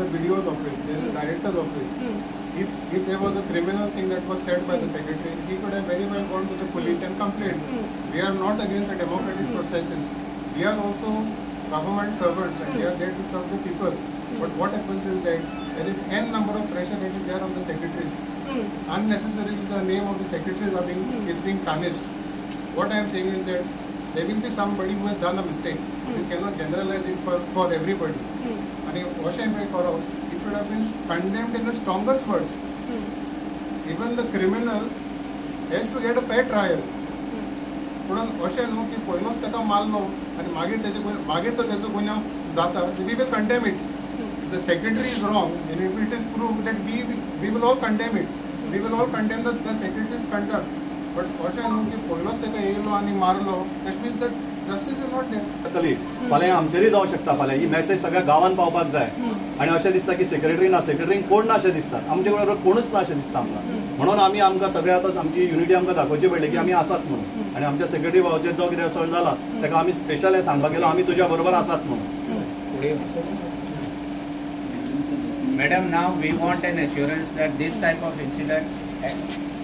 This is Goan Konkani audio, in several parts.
a BDO's office, there is a director's office. If there was a criminal thing that was said by the secretary, he could have very well gone to the police and complained. We are not against the democratic processes. We are also government servants and we are there to serve the people. But what happens is that there is n number of pressure that is there on the secretaries. Unnecessarily the name of the secretaries are being, is being tarnished. What I am saying is that there will be somebody who has done a mistake. You cannot generalize it for everybody. And अशें पळय करप, it should have been condemned in the strongest words. Even the criminal has to get a fair trial. पूण अशें न्हू की पयलोच ताका मारलो आनी मागीर तेजे मागीर तो तेजो गुन्यांव जाता, we will condemn it. If the secretary is wrong and if it is proved that we will all condemn it. We will all condemn the secretary's conduct. But अशें न्हू की पयलोच ताका येयलो आनी मारलो, that means that justice is not there. जातली फाल्यां आमचेरूय जावं शकता. फाल्यां ही मॅसेज सगळ्या गांवांत पावपाक जाय. आनी अशें दिसता की सेक्रेटरी ना, सेक्रेटरींक कोण ना अशें दिसता, आमचे बरोबर कोणूच ना अशें दिसता आमकां. म्हणून आमी आमकां सगळे आतां आमची युनिटी आमकां दाखोवची पडली की आमी आसात म्हणून. आनी आमच्या सेक्रेटरी भावाचेर जो कितें असॉल्ट जाला ताका आमी स्पेशल हें सांगपाक गेलो आमी तुज्या बरोबर आसात म्हणून. Madam, now we want an assurance that this type of incident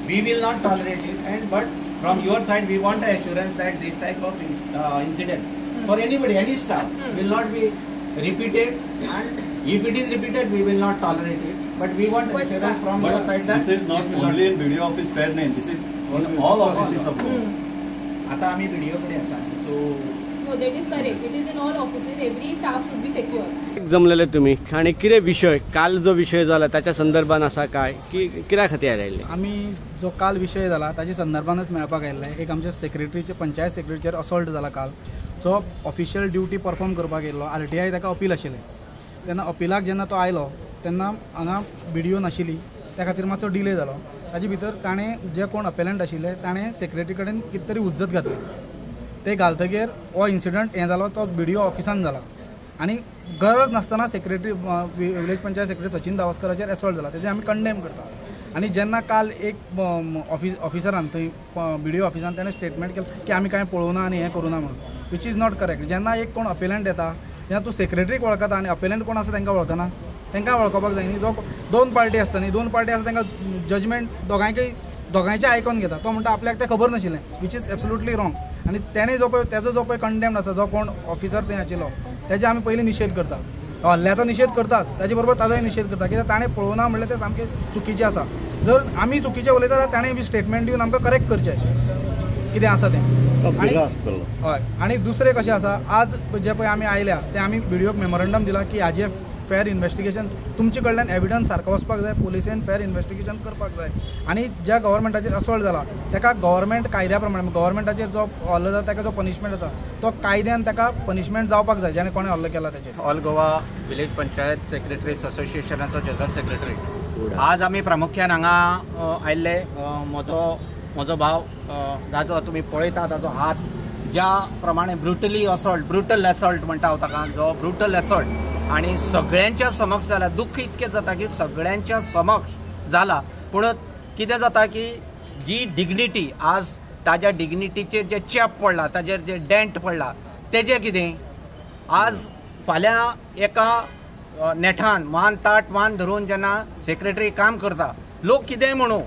we will not tolerate it, and but from your side we want an assurance that this type of incident for anybody, any staff will not be repeated, and if it is repeated we will not tolerate it. But we want but assurance from your side that this is not only in BDO office Pernem, this is in all offices of Goa. आता आमी BDO कडे आसा, so No, that is correct. It is in all offices. Every staff should be secure. जमलेले तुम्ही आणि कितें विशय काल जो विशय जाला ताच्या संदर्भान आसा काय की कित्या खातीर आयिल्ले? आमी जो काल विशय जाला ताच्या संदर्भानच मेळपाक आयिल्ले. एक आमच्या सेक्रेटरीचे, पंचायत सेक्रेटरीचेर असॉल्ट जाला काल. जो ऑफिशियल ड्युटी परफॉर्म करपाक येयल्लो, RTI ताका अपील आशिल्लें. तेन्ना अपिलाक जेन्ना तो आयलो तेन्ना हांगा BDO नाशिल्ली, त्या खातीर मातसो डिले जालो. ताजे भितर ताणें जे कोण अपॅलंट आशिल्ले ताणें सेक्रेटरी कडेन कितें तरी हुज्जत घातली. ते घालतगीर हो इन्सिडंट हें जालो तो BDO ऑफिसान जाला आनी गरज नासतना secretary village panchayat secretary Sachin धावस्कराचेर assault जाला, तेजें आमी कंडेम करता. आनी जेन्ना काल एक ऑफिसरान थंय BDO ऑफिसान तेणें स्टेटमेंट केलें की आमी कांय पळोवना आनी हें करूं ना म्हणून, which is not correct. जेन्ना एक कोण अपॅलंट येता तेन्ना तूं सेक्रेटरीक वळखता आनी अपॅलंट कोण आसा तांकां वळखना, तांकां वळखपाक जाय न्ही. जो दोन पार्टी आसता न्ही, दोन पार्टी आसता तांकां जजमेंट दोगांयकय दोगांयचें आयकोन घेता. तो म्हणटा आपल्याक तें खबर नाशिल्लें, which is absolutely wrong. आनी तेणें जो पळय तेजो जो पळय कंडेम्ड आसा, जो कोण ऑफिसर थंय आशिल्लो तेजे आमी पयलीं निशेध करता, हल्ल्याचो निशेध करताच, ताजे बरोबर ताजोय निशेध करता. कित्याक ताणें पळोवना म्हणल्यार तें सामकें चुकीचें आसा. जर आमी चुकीचें उलयता जाल्यार ताणें बी स्टेटमेंट दिवन आमकां करेक्ट करचें कितें आसा तें. हय, आनी दुसरें कशें आसा, आज जे पळय आमी आयल्या ते आमी BDOक मेमोरंडम दिला की हाजें फेर इन्वेस्टिगेशन तुमचे कडल्यान एविडन्स सारको वचपाक जाय, पुलिसेन फेर इन्वेस्टिगेशन करपाक जाय. आनी ज्या गव्हर्मेंटाचेर असॉल्ट जाला ताका गव्हर्मेंट कायद्या प्रमाणे गव्हर्मेंटाचेर जो हल्लो जाला ताका जो पनिशमेंट आसा तो कायद्यान ताका पनिशमेंट जावपाक जाय ज्याने कोणें हल्लो केला ताचेर. All Goa village panchayat secretaries असोसिएशनाचो जनरल सेक्रेटरी. आज आमी प्रामुख्यान हांगा आयिल्ले. म्हजो भाव जाचो तुमी पळयता ताजो हात ज्या प्रमाणे ब्रुटली असॉल्ट, ब्रुटल असॉल्ट म्हणटा हांव ताका, जो ब्रुटल असॉल्ट आनी सगळ्यांच्या समक्ष जाला. दुख्ख इतकें जाता की सगळ्यांच्या समक्ष जाला, पूण कितें जाता की जी डिग्निटी आज ताज्या डिग्निटीचेर जे चेप पडला, ताजेर जे डेंट पडला तेजें कितें आज फाल्यां एका नेठान मान ताट मान धरून जेन्ना सेक्रेटरी काम करता, लोक कितेंय म्हणू,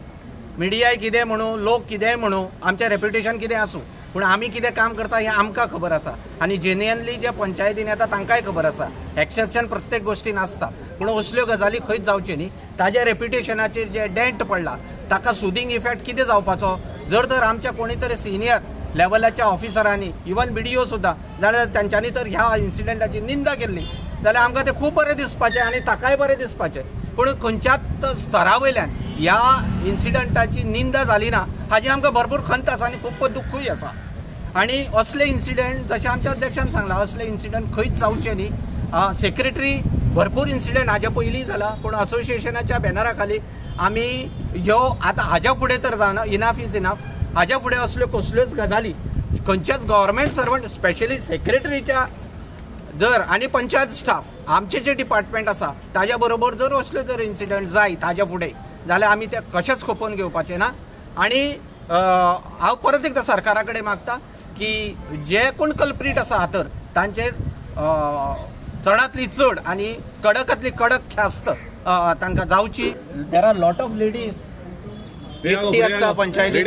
मिडियाय कितें म्हणू, लोक कितेंय म्हणू, आमचें रेप्युटेशन कितें आसूं, पूण आमी कितें काम करता हें आमकां खबर आसा. आनी जेन्युअनली जे पंचायतीन येता तांकांय खबर आसा. एक्सेप्शन प्रत्येक गोश्टीन आसता, पूण असल्यो गजाली खंयच जावच्यो न्ही. ताज्या रेप्युटेशनाचेर जे डेंट पडला ताका सुदींग इफेक्ट कितें जावपाचो? जर तर आमच्या कोणी तरी सिनियर लेवलाच्या ऑफिसरांनी, इवन BDO सुद्दां, जाल्यार तांच्यांनी तर ह्या इन्सिडंटाची निंदा केल्ली जाल्यार आमकां तें खूब बरें दिसपाचें आनी ताकाय बरें दिसपाचें. पूण खंयच्याच स्तरा वयल्यान ह्या इन्सिडंटाची निंदा जाली ना हाजी आमकां भरपूर खंत आसा आनी खूब दुख्खूय आसा. आनी असले इन्सिडंट जशें आमच्या अध्यक्षान सांगलां, असले इन्सिडंट खंयच जावचे न्ही. सेक्रेटरी भरपूर इन्सिडंट हाज्या पयलीं जाला, पूण असोसिएशनाच्या बॅनरा खाली आमी ह्यो आतां हाज्या फुडें तर जावना, इनाफ is enough. हाज्या फुडें असल्यो कसल्योच गजाली खंयच्याच गव्हर्मेंट सर्वंट, स्पेशली सेक्रेटरीच्या जर आनी पंचायत स्टाफ आमचे जे डिपार्टमेंट आसा ताज्या बरोबर जर असल्यो जर इन्सिडंट जायत ताज्या फुडें जाल्यार आमी ते कशेंच खपोवन घेवपाचें ना. आनी हांव परत एकदां सरकारा कडेन मागता की जे कोण कल्प्रीट आसा हातर तांचेर चडांतली चड आनी कडकांतली कडक ख्यास्त तांकां जावची. There are lot of ladies एकटी आसता पंचायती.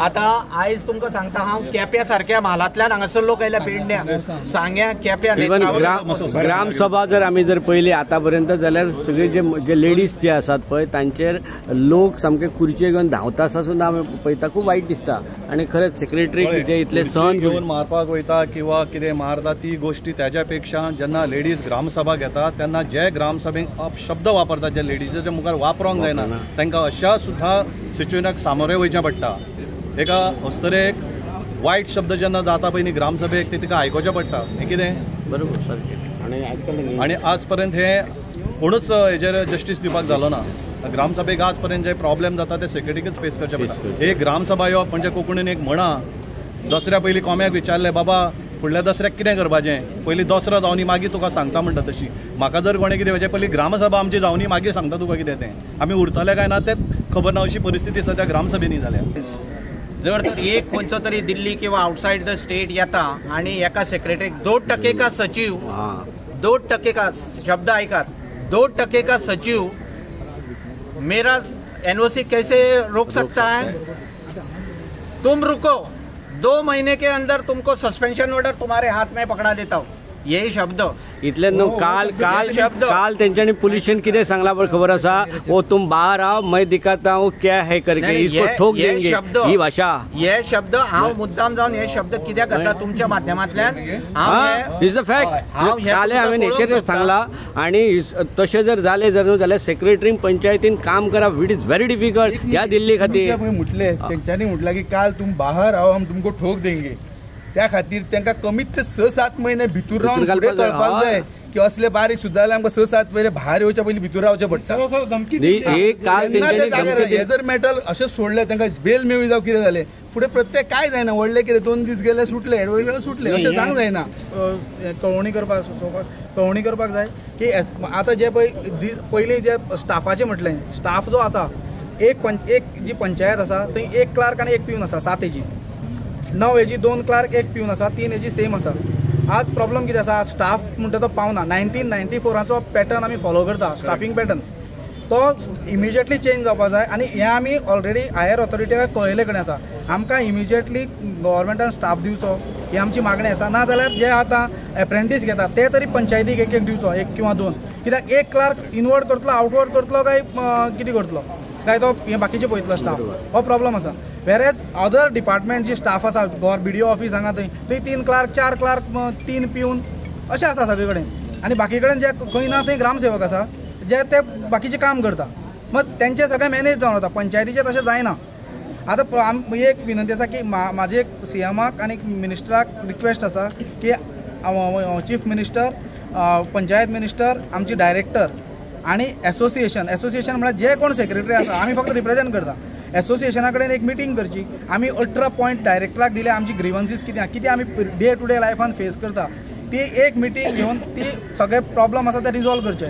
आतां आयज तुमकां सांगता हांव, केप्या सारक्या म्हालांतल्यान हांगासर लोक आयल्या, पेडण्या, सांग्या, केप्या. ग्रामसभा जर आमी जर पळयली आतां पर्यंत जाल्यार सगळे जे जे लेडीज जे आसात पळय तांचेर लोक सामके खुर्चे घेवन धांवता आसा सुद्दां आमी पळयता, खूब वायट दिसता. आनी खरेंच सेक्रेटरीक जे इतले सहन घेवन मारपाक वयता किंवा कितें मारता ती गोश्टी त्याच्या पेक्षा जेन्ना लेडीज ग्रामसभा घेता तेन्ना जे ग्रामसभेक अपशब्द वापरतात, जे लेडीजाच्या मुखार वापरोंक जायना, तांकां अशा सुद्दां सिच्युएशनाक सामोरे वयचें पडटा. एका अस्तरेक वायट शब्द जेन्ना जाता पळय न्ही ग्रामसभेक, ते तिका आयकोचें पडटा. हें कितें बरोबर सारकें. आनी आज पर्यंत हे कोणूच हेजेर जस्टीस दिवपाक जालो ना. ग्रामसभेक आज पर्यंत जे प्रॉब्लेम जाता ते सेक्रेटरीकच फेस करचे पडटा. एक ग्रामसभा येवप म्हणजे कोंकणीन एक म्हणा, दसऱ्या पयलीं कोम्याक विचारलें, बाबा फुडल्या दसऱ्याक कितें करपाचें, पयलीं दसरो जावनी मागीर तुका सांगता म्हणटा. तशी म्हाका जर कोणें कितें म्हणजे पयलीं ग्रामसभा आमची जावनी मागीर सांगता तुका कितें तें, आमी उरतले काय ना तें खबर ना, अशी परिस्थिती सद्या ग्रामसभेनी जाल्या. जर तर एक खंयचो तरी दिल्ली किंवा आउटसायड the state येता आनी एका सेक्रेटरीक 2% का सचिव, 2% का, शब्द आयकात, 2% का सचिव मेरा एनओसी कैसे रोक सकता है? तुम रुको, 2 महीने के अंदर तुमको सस्पेंशन ऑर्डर तुम्हारे हाथ में पकड़ा देता हूँ. हे शब्द इतले न्हू, काल काल काल तेंच्यांनी पुलिशेन कितें सांगला पळय खबर आसा, वो तुम बाहर आओ मैं दिखाता हूँ क्या है करके, इसको ठोक देंगे, ही भाशा. हे शब्द हांव मुद्दाम जावन हे शब्द कित्याक घातला तुमच्या माध्यमांतल्यान, is the fact. काल हांवें हेचेर सांगला. आनी तशें जर जालें जर न्हू जाल्यार सेक्रेटरीन पंचायतीन काम करप it is very difficult ह्या दिल्ली खातीर. म्हटलें तेंच्यांनी म्हटलां की काल तुम बाहर आओ हम तुमको ठोक देंगे, त्या खातीर तांकां कमीत ते 6-7 महिने भितूर रावन फुडें कळपाक जाय की असले बारीक सुद्दां जाल्यार आमकां 6-7 महिने भायर येवच्या पयलीं भितूर रावचें पडटा. हे जर मेटल अशें सोडलें तांकां बेल मेळ्ळी जावं कितें जालें फुडें प्रत्येक काय जायना, व्हडलें कितें 2 दीस गेले सुटले, व्हडले सुटले, अशें जावंक जायना. कळोवणी करपाक कळोवणी करपाक जाय की आतां जे पळय पयलीं जे स्टाफाचें म्हटलें, स्टाफ जो आसा एक जी पंचायत आसा थंय 1 क्लार्क आनी 1 प्यून आसा, 7 हेजी, 9 हेजी 2 क्लार्क 1 प्यून आसा, 3 हेजी सेम आसा. आज प्रॉब्लम कितें आसा, स्टाफ म्हणटा तो पावना. 1994चो पॅटर्न आमी फॉलो करता, स्टाफींग पॅटर्न तो इमिजिएटली चेंज जावपाक जाय. आनी हें आमी ऑलरेडी हायर ऑथॉरिटीक कळयल्ले कडेन आसा. आमकां इमिजिएटली गव्हर्मेंटान स्टाफ दिवचो ही आमची मागणी आसा. ना जाल्यार जे आतां एप्रेंटीस घेता ते तरी पंचायतीक एक एक दिवचो, 1 किंवा 2, कित्याक 1 क्लार्क इनवर्ड करतलो, आउटवर्ड करतलो काय कितें करतलो काय तो हे बाकीचे पळयतलो स्टाफ, हो प्रॉब्लम आसा. वेरेज अदर डिपार्टमेंट जी स्टाफ आसा, बी डी ओ ऑफीस हांगा थंय थंय 3 क्लार्क, 4 क्लार्क, 3 प्यून अशें आसा सगळे कडेन. आनी बाकी कडेन जे खंय ना थंय ग्रामसेवक आसा जे ते बाकीचें काम करता, मग तेंचें सगळें मॅनेज जावन वता, पंचायतीचें तशें जायना. आतां एक विनंती आसा की म्हाजी एक सी एमाक आनी मिनिस्टराक रिक्वेस्ट आसा की चीफ मिनिस्टर, पंचायत मिनिस्टर, आमची डायरेक्टर आनी एसोसिएशन, एसोसिएशन म्हळ्यार जे कोण सेक्रेटरी आसा आमी फक्त रिप्रेजेंट करता, एसोसिएशना कडेन एक मिटींग करची. आमी 18 पॉयंट डायरेक्टराक दिले, आमची ग्रिवन्सीस कितें कितें आमी डे टू डे लायफान फेस करता, ती एक मिटींग घेवन ती सगळे प्रॉब्लम आसा ते रिजॉल्व करचे.